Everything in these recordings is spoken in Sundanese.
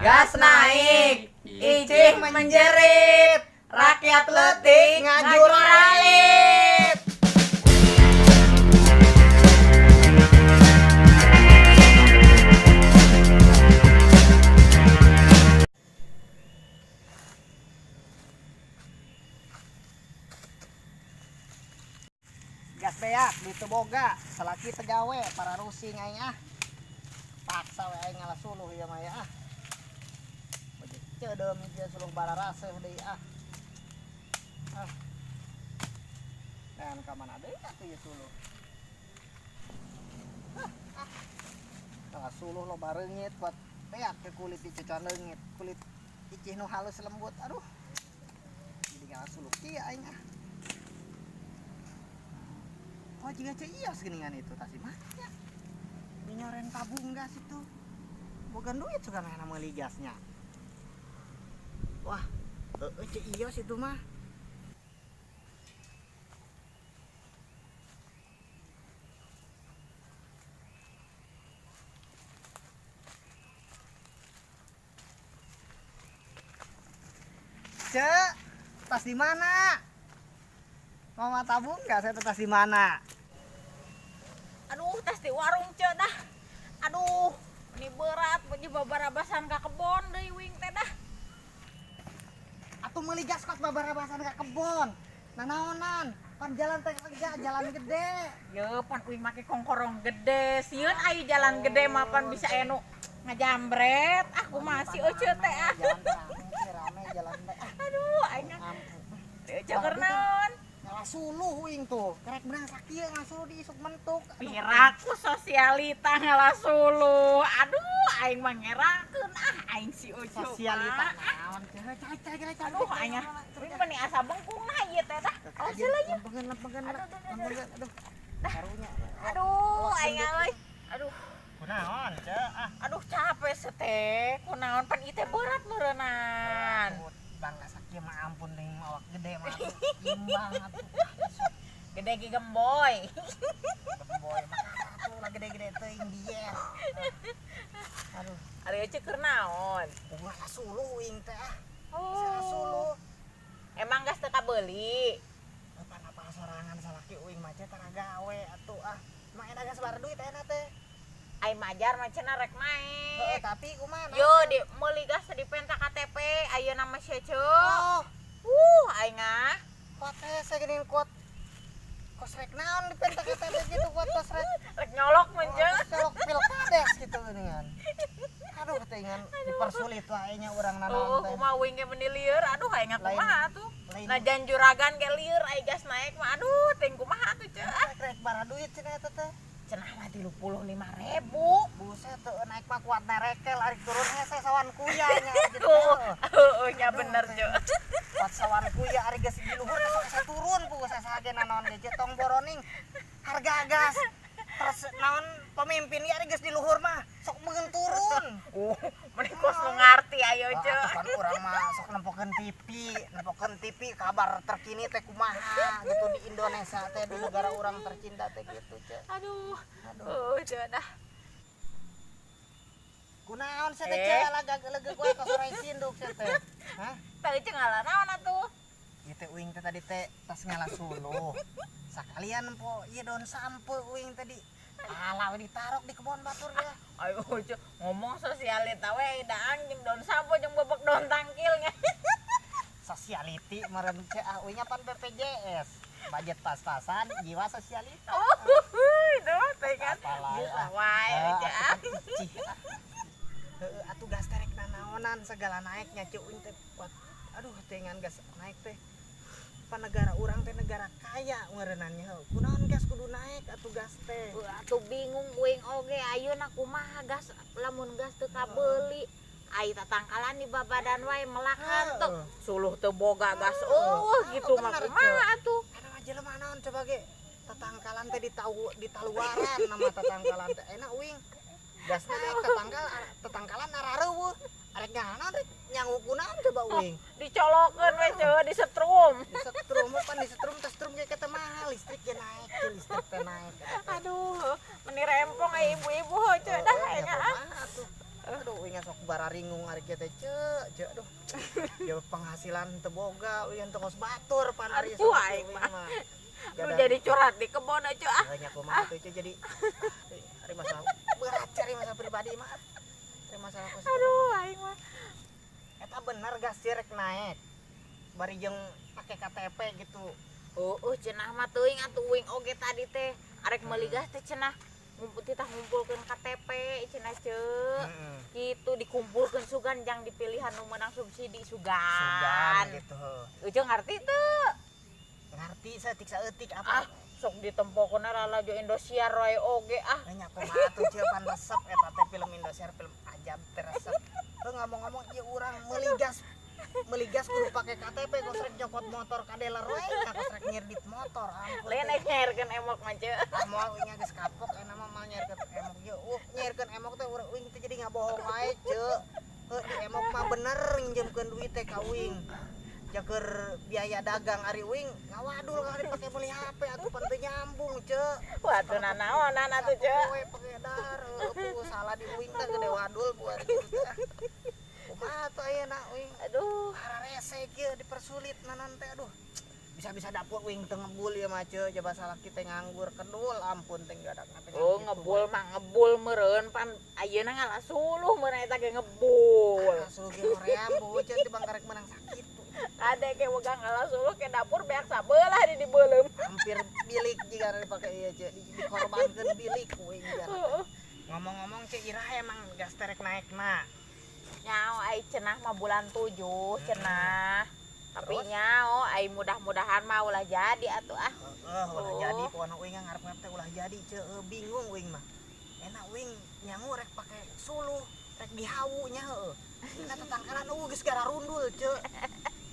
Gas naik, icih menjerit, rakyat leutik ngajuralit. Gas beak, duit teu boga, salaki teu gawe, para rusing aing ah. Paksa we aing ngala suluh ieu mah ya ah. Ceudeum ieu suluh bararaseuh deui ah. Ah. Dan ka mana deui atuh ieu suluh? Ah, ah. Ngala suluh loba reungit kuat beak ke kulit dicucuan leungit, kulit icih nu halus lembut. Aduh. Jadi ngala suluh kieu aing ah. Oh, jika Ceu Iyos geningan itu tas mah ya. Minyoren tabung gas itu. Boga duit suka mana meuli gasnya. Wah, heeh Ceu Iyos itu mah. Cek, tas di mana? Mama tabung nggak? Saya tas di mana? Aduh, tas di warung ce dah. Aduh, ini berat punya babarabasan ka kebon deui wing teh dah. Atuh meuli gas kos babarabasan ka kebon. Nanaonan, pan jalan teh lega, jalan gede. Ye, pan uing make kongkorong gede. Sieun ayu jalan gede mah pan bisa enu ngajambret. Ah, kumaha sih euceu teh ah. Jalan rame, rame jalan teh. Ah, Aduh, aing ampun. euceu keur naon? Ngala suluh uing tuh. Kerek beunang sakieu ngasuluh di isuk mentuk. Aduh. Piraku sosialita ngala suluh. Aduh, aing mah ngerakeun ah aing si Ucu. Sosialita naon ceu? Cai cai cai cai. Aduh, aing ah. Uing mah asa bengkung nah ieu teh dah. Awas lah ieu. Lempengan lempengan lempengan aduh. Karunya. Aduh, aing euy. Aduh, Kunaon ceu? Ah. Aduh capek sete. Kunaon pan ieu teh berat meureunnan. Bangga sakieu mah ampun deui awak gede mah. Imbang atuh. Gede ge gemboy. Gemboy mah atuh lah gede-gede teuing diet. Aduh, Ari euceu keur naon? Kumaha suluh uing teh ah. Oh. Suluh. Emang gas teu kabeuli? Pan apa sorangan salaki uing mah teh tara gawe atuh ah. Mah enak gas bar duit enak teh. Ai majar mah cenah rek Heeh, naik. tapi kumaha? Yo di meuli gas dipenta KTP ayeuna mah sia ceu. Oh, Aing ah. kuat teh saya geuning kuat. Kos rek naon dipenta KTP gitu kuat kos rek. Rek nyolok mun ceu. Oh, colok pilkades gitu geuningan. Aduh teuingan dipersulit wae nya urang nanaon Oh, teh. kumaha uing ge meuni lieur. Aduh aing Lain. kumaha atuh. Lain. Nah jan juragan ge lieur ai gas naik mah aduh teuing kumaha atuh ceu. Ah. Rek rek bara duit cenah eta teh. Cenah mah 35.000. Buset tuh naik mah kuat nerekel ari turun hese sawan kuya nya gitu. Oh, nya bener ceu. Kuat sawan kuya ari geus di luhur teh sok turun puguh sasage nanaon ge tong boroning harga gas. Terus naon pemimpin ge ari geus di luhur mah sok beungeun turun. Meni kos nu ngarti ayo Wah, ceu. atuh kan urang mah sok nempokeun TV kabar terkini teh kumaha gitu di Indonesia teh di negara urang tercinta teh gitu ceu. Aduh. Aduh. Oh, ceu dah. Kunaon sia teh Eh. ceu lagag-legeug wae ka sinduk sia teh. Hah? Tadi ceu ngalah naon atuh? Ieu teh uing teh tadi teh tas ngalah suluh. Sakalian empo ieu daun sampe uing tadi. Alah we ditarok di kebon batur ya. Ayo ceu ngomong sosialita we daang jeung daun sampo jeung bebek daun tangkil nya. Sosialiti meureun ceu ah uingnya pan BPJS. Budget pas-pasan, jiwa sosialita. Oh, itu teh kan. Apalah, Bisa ah. wae Ah, ceu. atuh kan icih, ah. Heeh, atuh gas terek nanaonan segala naiknya ceu uing teh kuat. Aduh teuingan gas naik teh. Pan negara urang teh negara kaya meureunannya heuh. Kunaon gas kudu naik atuh gas teh. Atuh bingung uing oge ayeuna kumaha gas lamun gas teu kabeuli. Ai tatangkalan di babadan wae melakan teu. Suluh teu boga gas eueuh gitu mah Bener, kumaha atuh. Eta mah jelema naon coba ge tatangkalan teh ditaluaran nama tatangkalan teh enak uing. Gas naik tetangkalan arareuweuh. Arek nyaho rek nyangu kunaon coba uing. Dicolokeun we ceu disetrum. Disetrum pan disetrum teh setrum ge kata mahal listrik ge naik ceu listrik teh naik. Aduh, meni rempong ai ibu-ibu ceu dah Heeh, aing ah. kumaha atuh. Aduh, uing sok bararingung ari kieu teh, Ceu, Ceu, aduh. Ya penghasilan teu boga, uing teu kos batur pan ari Aduh, aing mah. Lu jadi curhat di kebon aja ah. Banyak kumaha tuh, Ceu, jadi ari masalah berat cari masalah pribadi mah. Ari masalah kos. Aduh, aing mah. Eta bener gas sih rek naik. Bari jeung pake KTP gitu. Oh, cenah mah teuing atuh uing oge tadi teh arek meuli gas teh cenah ngumpul titah ngumpulkeun KTP cenah, Ceu. Gitu dikumpulkeun sugan jang dipilihan nu meunang subsidi sugan. Sugan gitu. Ujung ngerti teu? Ngerti saeutik saeutik apa? Ah, sok ditempokeun lalajo Indosiar wae oge ah. Nya kumaha tuh, Ceu, pan resep eta teh film Indosiar, film ajab teh resep. Heuh, ngomong-ngomong ieu urang meuli gas kudu pake KTP, kos rek nyokot motor ka dealer wae, kos rek nyirdit motor. Ampun. Lain naik nyairkeun emok mah, Ceu. Ah, moal uing geus kapok enak mah moal nyairkeun emok ieu. Nyairkeun emok teh urang uing teh jadi ngabohong wae, Ceu. Heuh, di emok mah bener nginjemkeun duit teh ka uing. Jaker biaya dagang ari uing ngawadul kali pake meuli HP atuh pan teu nyambung, Ceu. Waduh, nanaonan atuh, Ceu. Poe pake dahar, heuh, salah di uing teh gede wadul buat gitu teh. Kumaha tuh ayeuna uing? Aduh, hararese kieu dipersulit nanan teh, aduh. Bisa-bisa dapur uing teu ngebul ieu mah, Ceu, jaba salah kita nganggur kedul ampun teh gadak teh. Oh, ngebul mah ngebul meureun pan ayeuna ngalah suluh meureun eta ge ngebul. Suluh ge hoream bu, Ceu, teh bangkarek menang sakit. Kade ge wegang ngalah suluh ke dapur beak sabelah di dibeuleum. Hampir bilik jika dipake ieu, Ceu, dikorbankeun bilik uing jana. Ngomong-ngomong, Ceu, iraha emang gas terek naekna? Nyao ai cenah mah bulan 7 cenah. Tapi nyao ai mudah-mudahan mah ulah jadi atuh ah. Heeh, ulah jadi pokona uing ngarep-ngarep teh ulah jadi, Ceu, bingung uing mah. Enak uing nyangu rek pake suluh, rek dihawu nya heueuh. Eta tetangkalan eueuh geus gararundul, Ceu.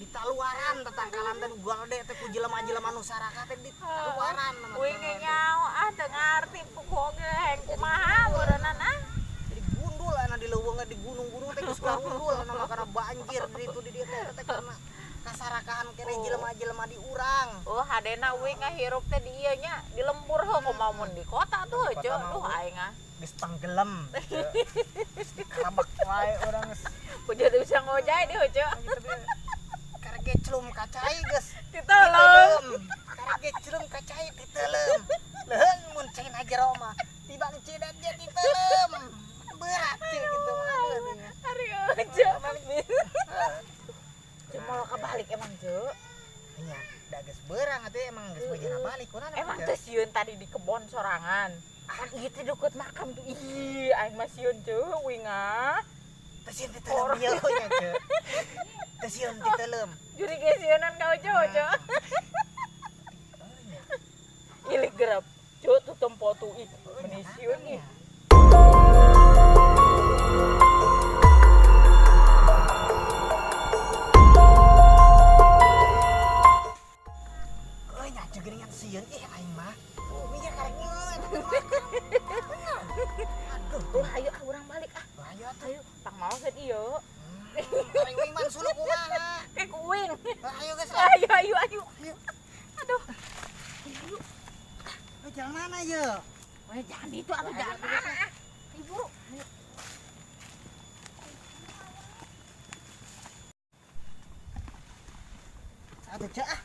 Ditaluaran tetangkalan teh nu gede teh ku jelema-jelema nu saraka teh ditaluaran. Uing ge nyao ah teu ngarti puguh oge hayang kumaha meureunnan ah. Jadi gundul ana di leuweung di gunung-gunung teh geus garundul ana mah karena banjir di ditu di dieu teh teh karena kasarakahan kene jelema-jelema di urang. Oh, hadena uing ngahirup teh di ieu nya di lembur heuh kumaha mun di kota tuh, Ceu. Duh aing ah. Geus tenggelam. Geus dikarabak wae urang geus. Kudu teu bisa ngojay deh, Ceu. Karek geclum ka cai geus diteuleum. Karek geclum ka cai diteuleum. Leuheung mun cai na jero mah tibang cidat dia diteuleum. Berat, Ceu, gitu mah. Ari Ceu. Ceu mau kebalik emang, Ceu. Nya, da geus beurang atuh emang geus bejana balik kunaon. Emang teh sieun tadi di kebon sorangan. Kan ieu teh deukeut makam tuh. Ih, aing mah sieun, Ceu, uing ah. Teh sieun diteuleum ieu nya, Ceu. Teh sieun diteuleum. Juri ge sieunan ka Ceu, Ceu. Ilik gerap. Ceu tuh tempo tuh ih, meni sieun ih. Euy, nya Ceu geuningan sieun ih aing mah. Uing karek ngeut. Aduh, Ulah ayo ah urang balik ah. Ayo atuh. Ayo, tang maos teh ieu. Ari uing mah suluh kumaha? Kayak uing. Ayo geus. Ayo ayo ayo. Aduh. Lu jalan mana ye? Weh, jangan itu atuh jangan mana. Ayo buru. Atuh Ceu ah.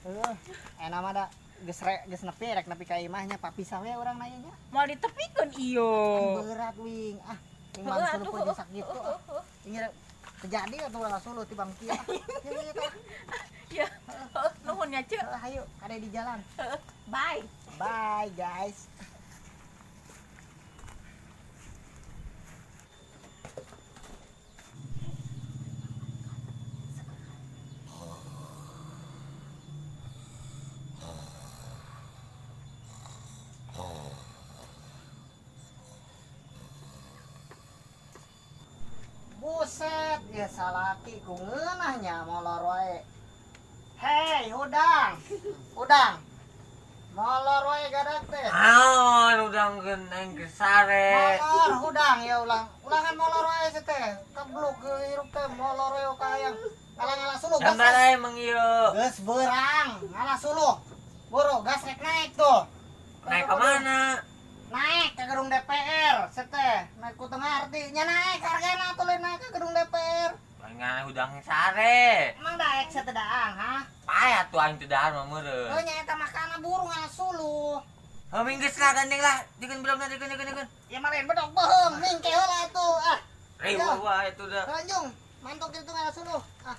Heuh, enak mah da geus rek geus nepi rek nepi ka imah nya papisah we urang nanya nya. Moal ditepikeun ieu. Berat wing ah. Wing mah suluh poe sakitu. Ini terjadi atuh ulah suluh tibang kieu. Ya. Nuhun nya, Ceu. Ayo, ada di jalan. Bye. Bye, guys. Buset, ya salaki ku ngeunahnya molor wae. Hei, hudang. Hudang. Molor wae gadak teh. Naon udang aing geus sare. Molor hudang ya ulang. Ulangan molor wae si teh. Kebluk hirup teh molor wae ka hayang. Ngalah-ngalah suluh gas. Gambar emang ieu. Geus beurang, ngalah suluh. Boro gas rek naik tuh. Naik ke mana? Naik ke gedung DPR, sete. Naik ku teu ngarti. Nya naik hargana atuh lain naik ke gedung DPR. Ngan hudang sare. Emang daek sete daang, ha? Payah tuh aing teu dahar mah meureun. Heuh, nya eta makana burung ngala suluh. Heuh, minggis lah, gandeng lah. Dikeun bedogna, dikeun, dikeun, dikeun. Ya mah lain bedog beuheung, mingke heula atuh. Ah, Riweuh wae itu dah. lanjung, mantok itu ngala suluh. Ah.